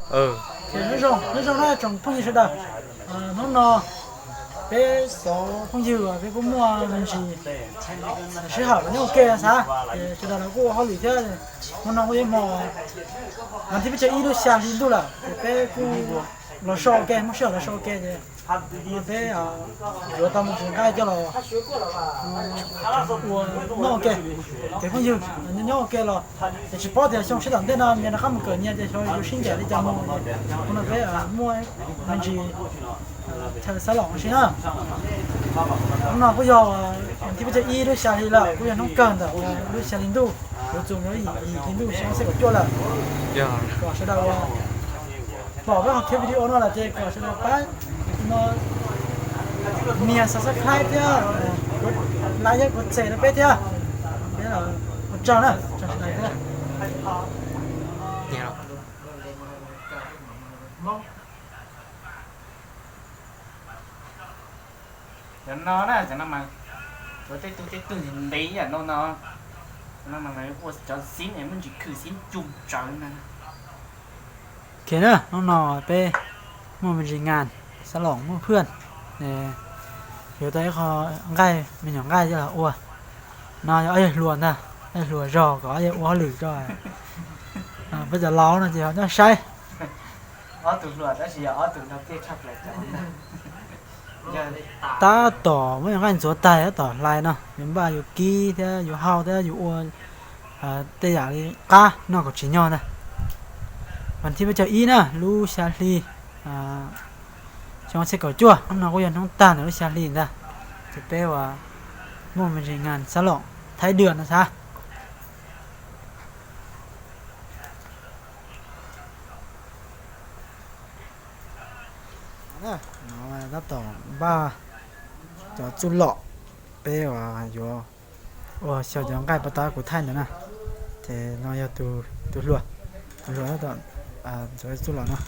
Ces nyob zoo, nyob zoo na tsoom phooj ywg sawv daws. Hnub no peb cov phooj ywg peb kuj muaj me ntsis sij hawm los nyob ua ke xav, ces sawv daws los kuj ua hauj lwm thiab. Hnub no kuj yog hmo vas thib peb caug ib lub xya hli ntuj lawm, ces peb kuj los so ua ke, muaj sij hawm los so ua ke ces peb yuav tau me ntsis nqaij coj los ua noj ua ke. Ces phooj ywg nyob nyob ua ke los ces tsis paub tias xyoo sib tom ntej no nyias rov qab mus kawm nyias tias xyov yuav sib ncaim li cas mus. Hnub no peb muaj me ntsis chaw xab lom ua si na. Hnub no kuj yog vas thib peb caug ib lub xya hli lawm, kuj yog hnub kawg ntawm lub xya hli ntuj, yuav txog lub yim hli ntuj xyoo ob txhiab kaum cuaj lawm. Kom sawv daws uas pom peb qhov clip video no lawm ces kom sawv daws pab no nias subscribe thiab like thiab comment rau peb thiab. Ua tsaug na, tsaug sawv daws thiab. Cov no na, cov no mas, cov tej tug tej tug ntev ib yam no no, cov no mas ua cov xib es muaj ntsis khw xib cu tsawv na. Ok na, hnub no peb muaj me ntsis ngas, xab lom muaj phwj, yuav tau ib qho nqaij, me nyuam nqaij coj los ua. No yog ob yawg hluas ntag, ob yawg hluas zog kom ob yawg ua hauj lwm rau. Peb cov laus no ces ho nyob saib. Ob tug hluas tab sis yog ob tug no pliaj tshaj plaws cov. Tab tom muab yus nqaij ntxuav tag tab tom hlais no, yus npaj yus kib thiab yus hau thiab yus ua tej yam li qab noj kom tsim nyog ntag. Vas thib peb caug ib na, lub xya hli, xyoo ob txhiab kaum cuaj, hnub no kuj yog hnub tag ntawm lub xya hli ntag. Ces peb uas muaj me ntsis ngas xab lom Thaib Dwm no xav. No tab tom npaj cov txuj lom, peb uas yuav ua xyaw cov nqaij pas tab kuv thaij ntawd na. Ces no yog tus hluas, tus hluas tab tom ntxuav txuj lom no.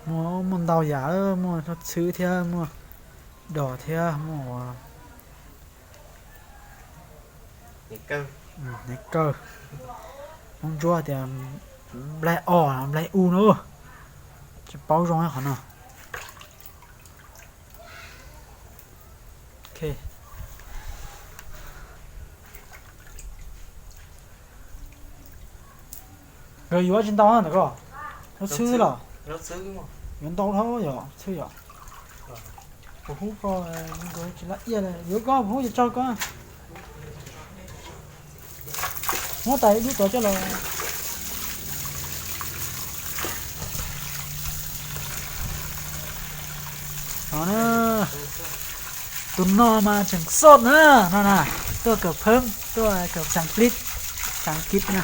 Muaj, muaj ntau yam, muaj hlob txhwb thiab muaj dos thiab muaj ua hneev kawg. Hmoob Ntsuab tias nplaig os nplaig u na, tsis paub zoo qhov no. Nkawd yuav tsis ntau na ntawm ko, hlob txhwb los yuav ntau dhau yom, txhwb yom. Kuv hub koj, nkawd tsis laj iaj li, yuav koj kuv hub ces tso koj. Muab tais ib lub tod coj los. No na, tus no mas tseem xoj na, no na, tuaj kawm phab, tuaj kawm tsaa kib, tsaa kib na.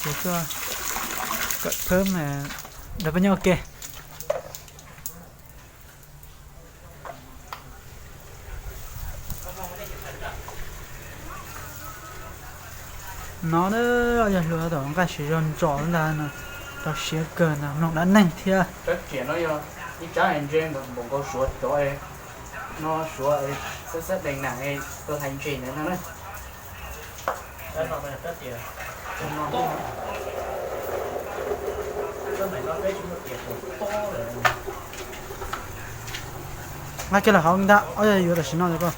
Ces tuaj kawm phab, nrog peb nyob ua ke. No na, yog hluas tau nqaij siv zog ntsos ntag no, rau siab kawg ntag, mloog dab neeg thiab. Ib tsab ntse npaum nkaus suav cov no, suav xab xab dees na, hlais ntses ntawd no na. Nqa kiag los hauv ntag, ob yog yuav tam sim no ko.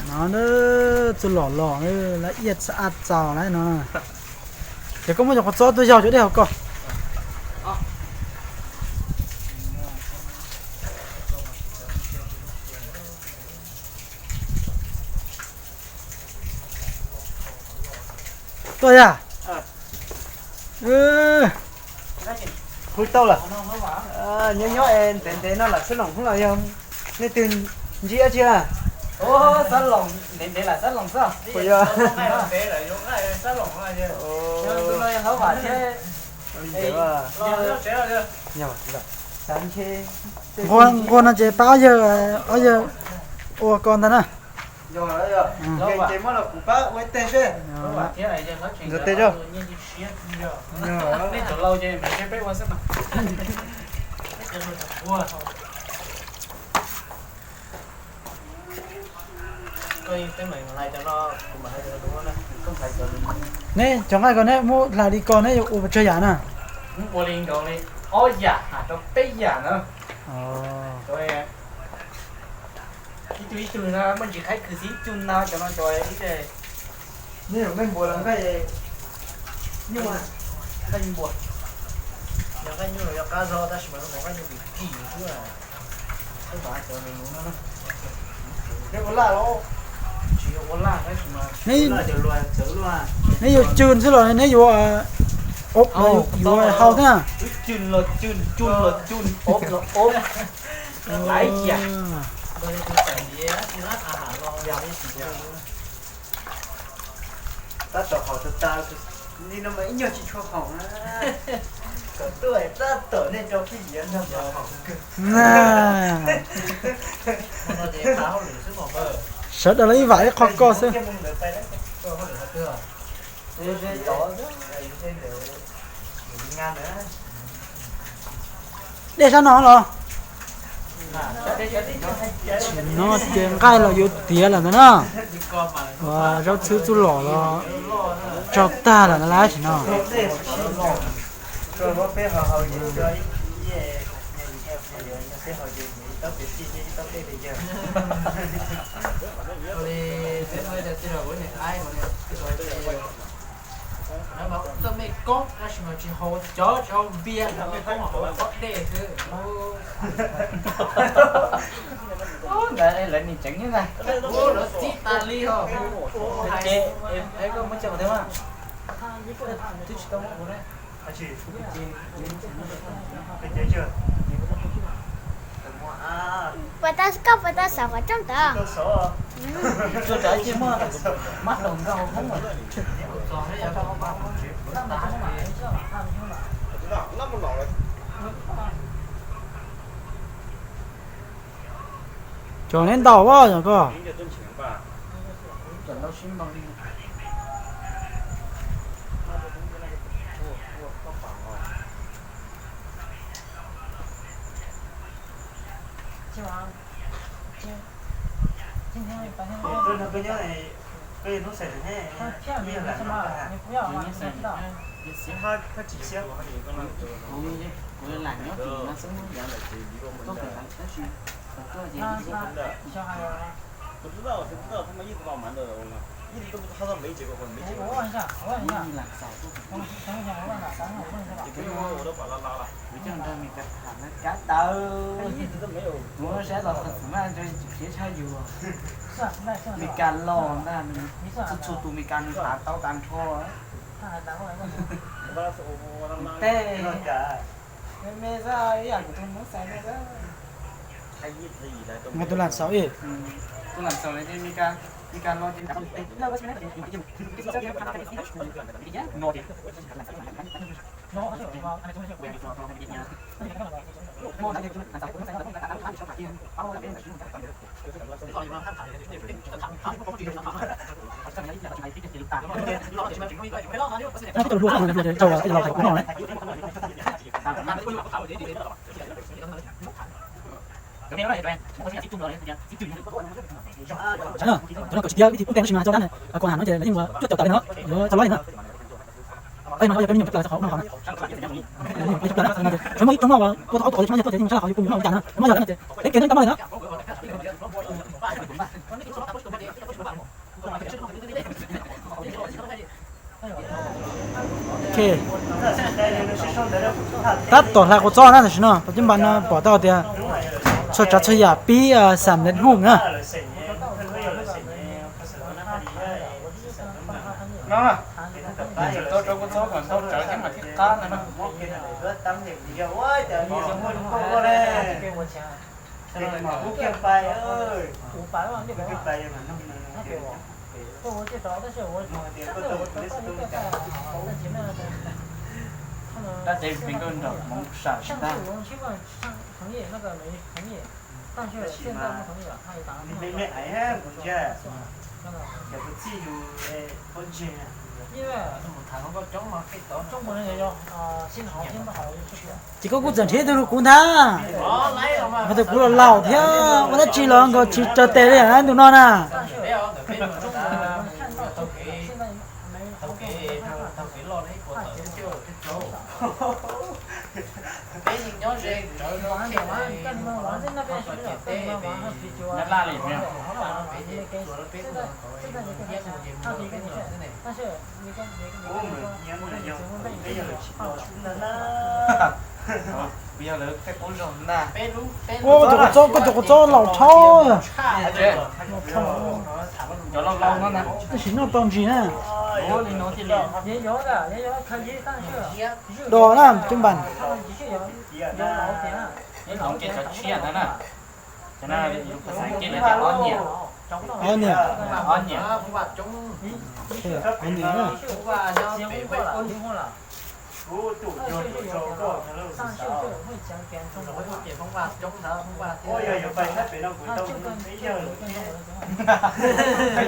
No txuj lom los lawm, lawv iaj txhab txaus lawm no. Ces koj muab cov qhuav txob tuaj yaug cov dej hauv ko. Tuaj yog. Hu tau lawm. Nyob nyob es ntev ntev no lam xab loos hnub los yog leej twg ntsib dab tsi na? Xab loos ntev ntev lam xab loos xwb. Puas yog? Nquag no ces pab ob yawg, ob yawg ua ko ntag na. Ntxuav tes tso. Nej cov laus ces peb ua xwb mas. Ua, neb cov nqaij ko neb muab hlais li ko neb yuav ua pes tsawg yam na? Ua li nkaus li ob yam rau peb yam na. Ib tug ib tug no muaj ntsis khaib khwv xwb, ib tug no cov no cov ib, neb nqaij npua los nqaij nyuj, nqaij nyuj npua. Yog nqaij nyuj los yog qab zog tab sis mas nqaij nyuj kim kim xwb. Neb ua laj los? Tsis ua laj tab sis mas neb yuav cwg xwb los neb yuav ob los yuav hau thiab? Cwg los cwg, cwg los cwg, ob los ob. Laiv yam. Tab tom haus tas tas li no mas ib nyuag tsis tshua haus na. Kom tuaj tab tom nej rau phij yiav nrog haus kawg. Sawv daws los ib vam ib qho koj xwb. Dej sab no los? Tsis no ces nqaij los yuav tiav lawm ntag na. Zaub txhwb txuj lom los tsaug tag lawm ntag lab sim no. Lawv mas txoj mej koob tab sis mas tsis haus cov, tsis haus npias, lawv mej koob mas haus pob dej xwb. Ntawd lawv nim tseev thiab ntag. Lawv txib tas li os. Ces koj muab coj thiab mas. Twb tsis tau muab kuv ne. Puas tau, koj puas tau xauv qhov rooj ntawd? Tuaj tsam ces muaj mab hlau nkauj hmoob. Cov neb ntaus as yog koj. Koj yog hnub xais ne, ib yog lam no, hab tsis xiab. Kuv lam nyob tim no xwb, koj pem tab sis, kuv lam xaus, kuv coj nrog Meskas tham na, kav tawv, kuv saib los txog txim maj ntse tsis siab tshaj yus. Meskas los ntag, txhua txhua tus Meskas nws tham tau tas nrho. Kuv tej me me xwb, ib yam kuv tus Hmoob xaiv ne. Tus lam xaus ib, tus lam xaus li Meskas, Meskas los ces Cov no kom tsis tiav ib tug pub tes tab sis mas tso tab ne, kuv ham no ces lawv yeej ua cuaj caum tawm li no, yuav txog los li na. Ej, no yog peb me nyuam coj plaws txog qhov no qhov na. Tshuav muaj ib tug no uas tua tau ob tug qhov tsis muaj nyiaj tuaj ces yeej sab qhov yuav pub nws noj ua cas na, muab yog lawm no ces peb kiag no tau maj li na. Tab tom hlais kua txob na, tam sim no tau cib npa no pom tau tias txhua tsav txhua yam pib xam lej hum na. No, tau rau kua txob kom ntau tsawv thiab mas thiaj qab no na. Tab tes pem nkauj nraug hmoov sam tsis tag. Tab sis mas me me aiv kuv ntsia, cov kuv txij yus pob ntseg. Ces koj kuj txawm nrhiav tus kuv ntag. Hos tus kuv los laus thiab ua dab tsi los nkaus tsis tsaws tes li ntus no na. Ua, koj cov kua txob, koj cov kua txob laus dhau. Tab sis noj tau ntsis na. Do na cub npas. Ob niam. Ob niam.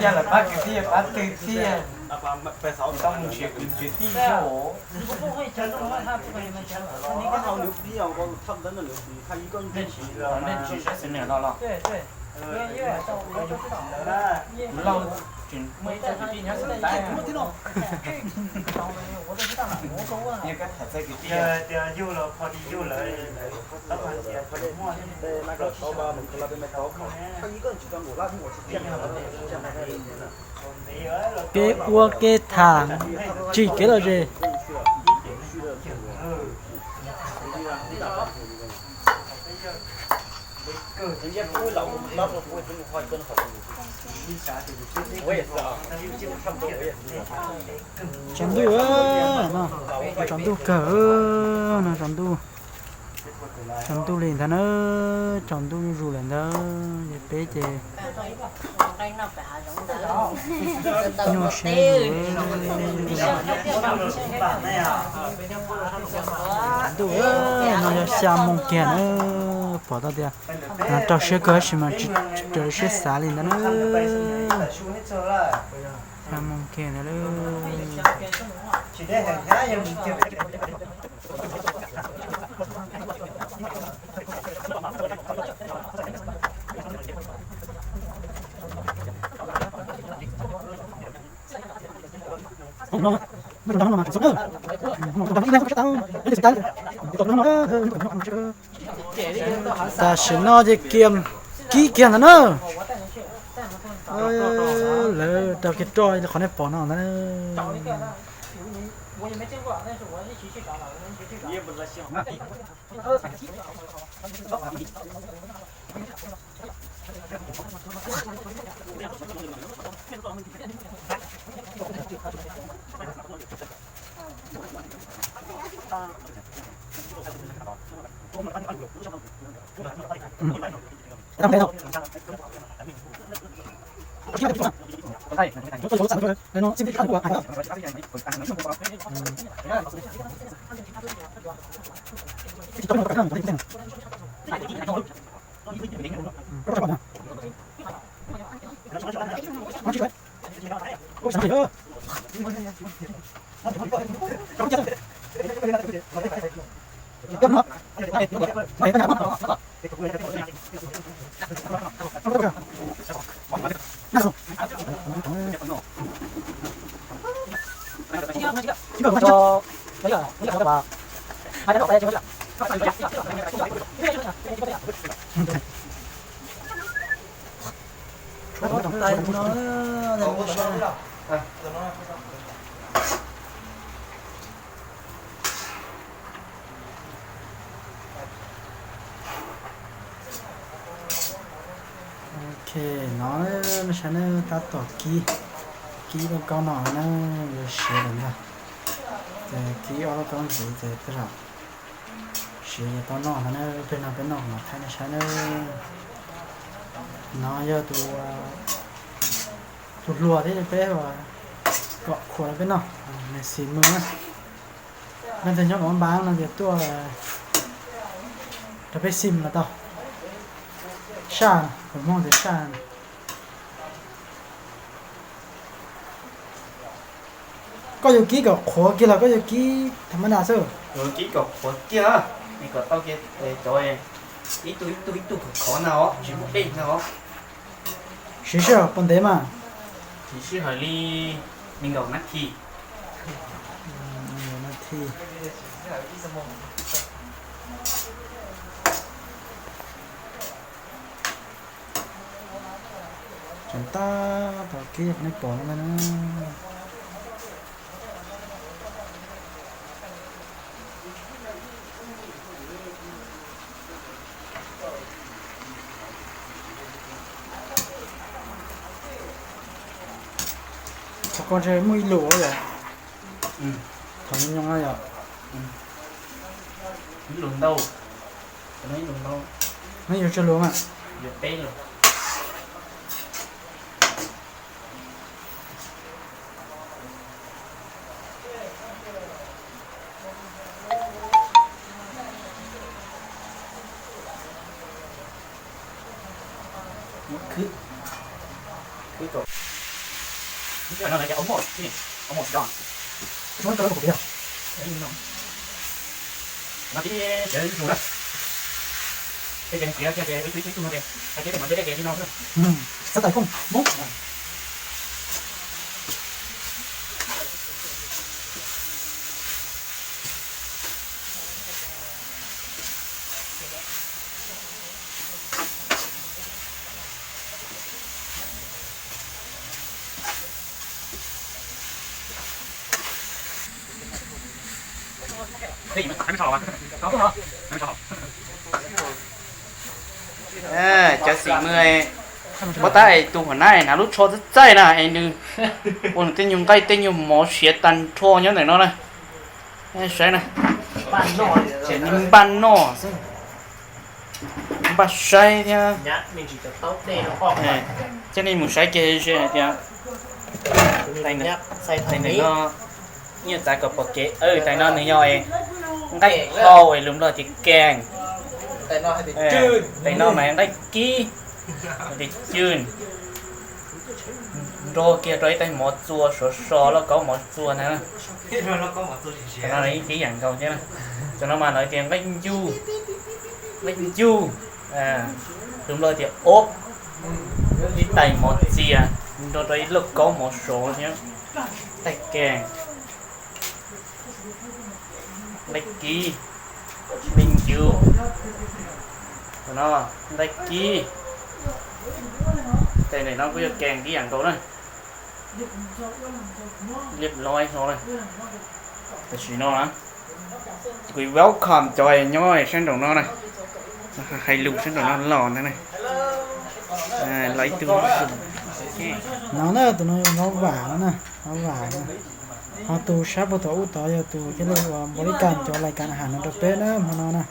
Yog lawv pab kwv tij pab twg thiab. Tau mus nrhiav kwv nrhiav tij xwb os. Nej tsis saib xwm niam no los? Lauj, tsis muaj ib tug kwv tij nyob xwm teb. Yog koj tham txog kwv tij. Kev ua kev tham, tsim kev lom zem. Tsaus ntuj no, tsaus ntuj kawg no, tsaus ntuj, tsaus ntuj li ntawd na, tsaus ntuj zuj zus lawm ntawd, peb ces nyuaj siab. Tsaus ntuj no yog xya moos kiag na, pom tau tias rau siab kawg tab sis mas tsis raws siab xav li ntawd na. Xya moos kiag ntawd lawm. Tam sim no ces kiag kib kiag ntawd na. Lawv rau kiag roj li qhov nej pom no ntag. Ok, no nej saib na, tab tom kib, kib lauj kaub no na, yuav siav lawm ntag. Ces kib ob lauj kaub ntxiv ces tej zaum siav ces tau noj ntag na, peb no peb noj no thaij nej saib na. No yog tus, tus hluas thiab peb kom khuam rau peb noj, nws xis mus na. Leej twg nyob Luam Npas no ces tuaj rau peb xim los tau. Saj, hmoob tias saj. Koj yuav kib kom qhuav kiag los koj yuav kib tham ma das xwb? Yuav kib kom qhuav kiag, es kom tau kiag cov ib tug ib tug ib tug khov khov na os, tsis muaj dej na os. Siv sij hawm puas ntev mas? Siv sij hawm li nees nkaum nab thi. Tseem tab tom kib nej pom no ntag na. Qhov ko ntshe muaj ib lus yom? Qhov nyob yom? Ib lus ntau. Ib lus ntau. Neb yuav tsawg lus mas? Yuav peb lus. Cov xim mws, puab tab es tus huam nab es hnav lub tsho txaij txaij na es nws ua nws tej nyuag nqaij tej nyuag mov siav tag nrho nyob ntawm no na. Saib na, npaj noj xwb, npaj saib thiab. Coj nej mus saib kiag seb hais tias tais ntawm no, ib nyuag txav kom pom kev, tais no nws yog nqaij hau es lus Nplog tias kees. Tais no mas nqaij kib, tias cwj, nrog kiag rau ib tais mov txua sov so lauj kaub mov txua ntag. Cov no ib yam nkaus thiab. Cov no mas lawv tias nqaij ncuj, nqaij ncuj, lus Nplog tias ob, ib tais mov txias nrog rau ib lauj kaub mov sov thiab. Tais kees, nqaij kib, nqaij ncuj, no, nqaij kib. Tais ntawm no kuj yog kees ib yam nkaus na. Liab loib no na. Tam sim no na, kuv welcome cov nyob sab nraum no na, hais lus sab nraum no los ntag na. Los ib tug. No na, tus no yog Hlob Vam no na, Hlob Vam na. Ho tus sab puag tom ub tod yog tus thiaj li uas npau li kas cov lais kas has no rau peb na hmo no na.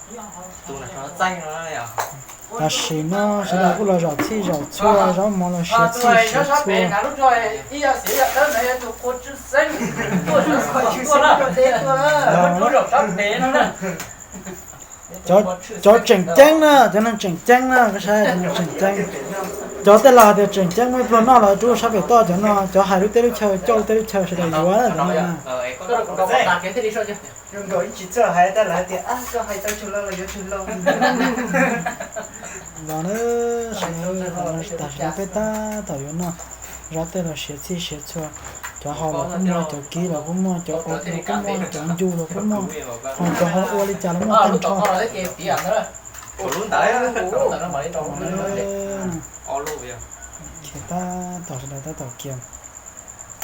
Tam sim no sawv daws kuj los zaum txhij zaum txhua, zaub mov los siav txhij siav txhua. Cov tseem ceeb na, cov neeg tseem ceeb na, koj saib cov neeg tseem ceeb. Cov tej laus hais tias tseem ceeb muaj ib pluag noj los rub sab pem toj, cov no cov hais lub teb lub chaw coj lub teb lub chaw sawv daws yuav cov no na. Zoo nkaus ib tsis txawj hais tab lawv tias koj hais tau tsaug lo los yuav tsaug lo. Los na, tam sim no peb tab tom yuav noj zaub tej los siav txhij siav txhua, cov hau los kuj muaj, cov kib los kuj muaj, cov ob los kuj muaj, cov ncu los kuj muaj, ho cov ho ua li cas los muaj tag nrho. Ces tab tom sawv daws tab tom kiag,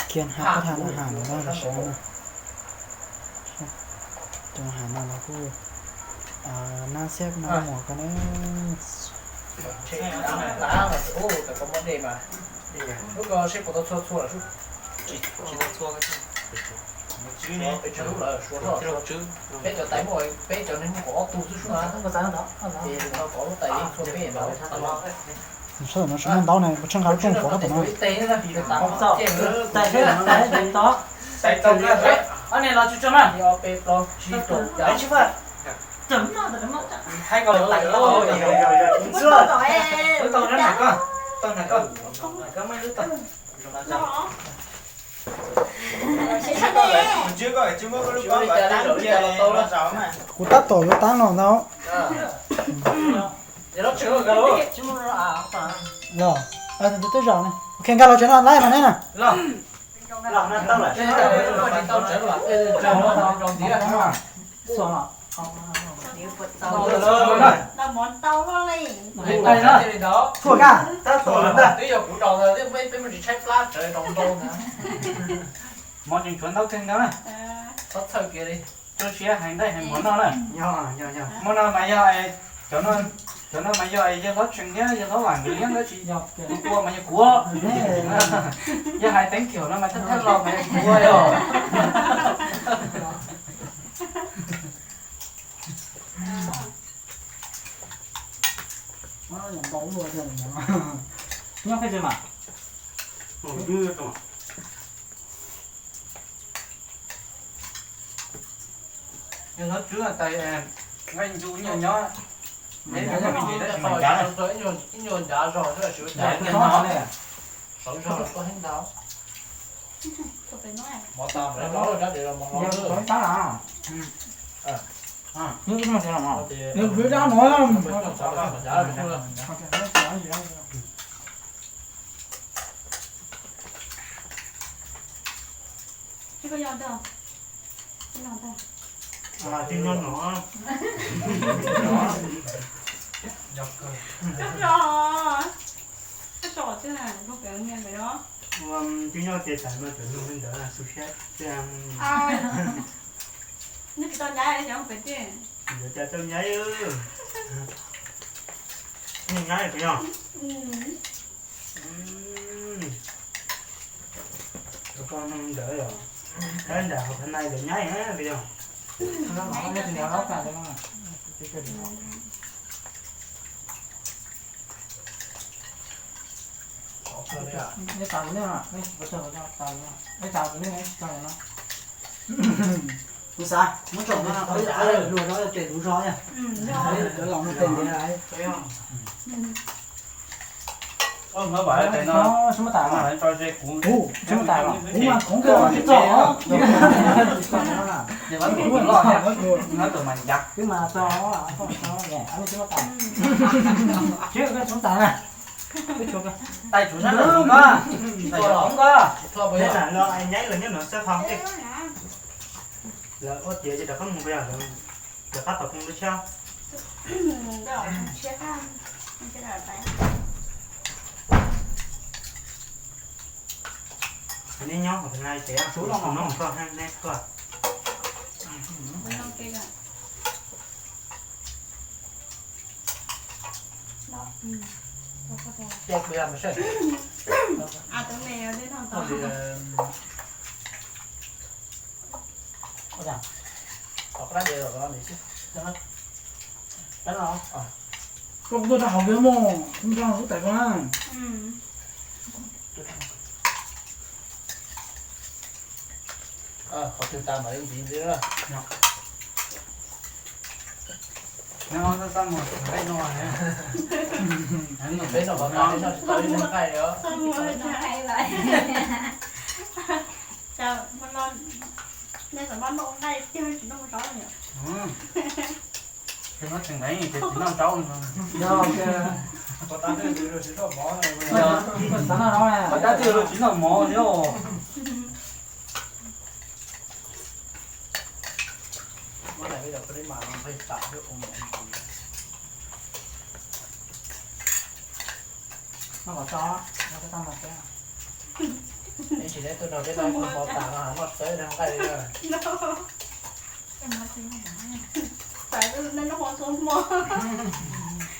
kiag has pab tham na, has ntawm no tam sim no na. Cov has no los kuj nab xiab nab muag ko na. Sab tom no tsis muaj ntaub ne, kuv tsheej nqa lub rooj pov sab tom no. Kuv tab tom yuav tab no ntag. Los, tus twb zaum ne. Ok, nkag los tsev no, laib mas neb na. Tshuav kag. Mov tseem tshuav ntau kawg nkaus na. Rau siab hais nqaij hais mov noj na. Muaj no mas yog, cov no mas yog yawg hlob Tsees thiab yawg hlob Vam nkawd liab, tab sis yog tus ua mas yog kuv. Yog hais teeb khiaum no mas thawj thawj los mas yog kuv yog. Nyob qhib tsev mas. Yog hlob Tswb tais nqaij ncu nyob nyob, neb me ntsis tab sis mas ncav na. Ib nyuag ncav zog xwb, sawv zog tuaj heev ntau. Mov tas, rab diav los mov hlob. Nws kuv dab no. Tij nyob no. Ua tij nyob ces tas no cov nug li ntawd xu siab tiag. Nws tsis tau nyaiv cov pem tiag. Ntawd cas tau nyaiv. Nyaiv pem yog. Tus koj ntawd, tab nram hauv Phav Nais ntawd nyaiv pem yog. Kuv xav muab tsom no, luag zog tes luv zog, lawv los tes ntiav. Tsis muaj tas, kuv mas khoov kawg tsis txog. Twb mas txog, tsis muaj tas. Tsis muaj tas na. Tais tshuav sab nraum zoov koj, tais tshuav hoob koj. Nyob no, nyob no xab phau tej. Lawv ua tiav ces rov qab mus, rov qab tom phooj lub tshab. Neb nyob hauv Phav Nais ces tus no koj, neb koj. Koj tuaj rau hauv kiag mog, kuv rau hauv lub tais koj na. Qhov twg tas mam li ntxiv ntxiv na. Peb noj qhov tas, peb noj tsis tau ib nqaij li os. Ces noj tseem ntev ces tsis noj zaub no. Yog, yog, yog, tab twg los tsis noj mov thiab. Noj kom tso, noj tau mas thiab. Neb tsis neb tuaj nrog peb noj ib qho tas no noj tsis tau ib nqaij li.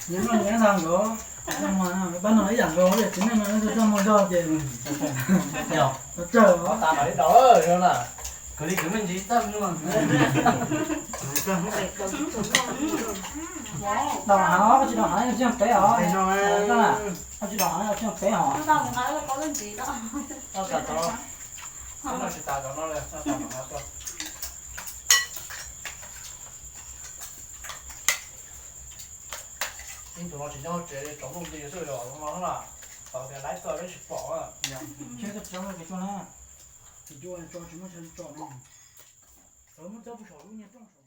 Neb noj nyob ntag nkaus, pab no ib yam nkaus, tsis noj no tsis muaj zog ces tsawg os. Kawg li kwv me ntsis txaj muag. Daus heev, koj tsis daus heev yog tsis yog peb os. Koj tsis daus heev yog tsis yog peb os. Ib tug no tsis nyob hauv tsev, tsaus ntuj nti xwb os, no na. Tau tias laib tuaj peb tsis pom. Tsis tau tsaus ntuj tsaus na. Tsis cua tso tsis muaj chaw tso no. Txawm muab txawb puag saum lub nyiag rooj saum.